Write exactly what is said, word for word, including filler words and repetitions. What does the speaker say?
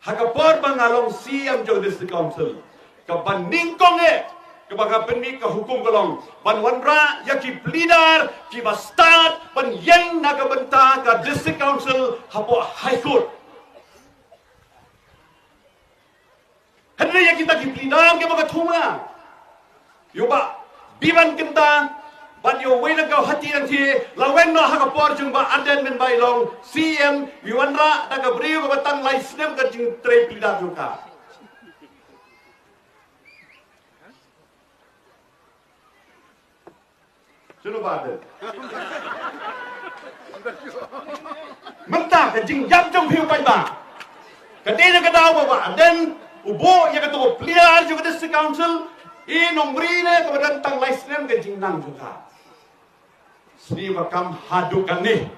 Ha ka por ba nga long C M jong District Council, kaba nyngkong eh kaba nga pynmih ka hukum ka long ban wanrah ïa ki pleader kiba stad ban ïeng na ka bynta ka District Council hapoh High Court. Hynrei ïa kita ki pleader kiba ka thung na ïa u Bah Biban Kynta bad ïa uwei na ka hati nanti, la weng noh ha ka por jong Bah Ardent mynba i long C M, i wanrah da ka briew kaba tang lai snem ka jingtrei pleader jong ka. Shuh Bah Ardent. Mynta ka jingïap jong phi u paidbah ka dei na ka daw ba Bah Ardent u buh ïa kato ka pleader jong ka District Council, i nongri ne kaba don tang lai snem ka jingnang jong ka. Sni ba kam haduh kane.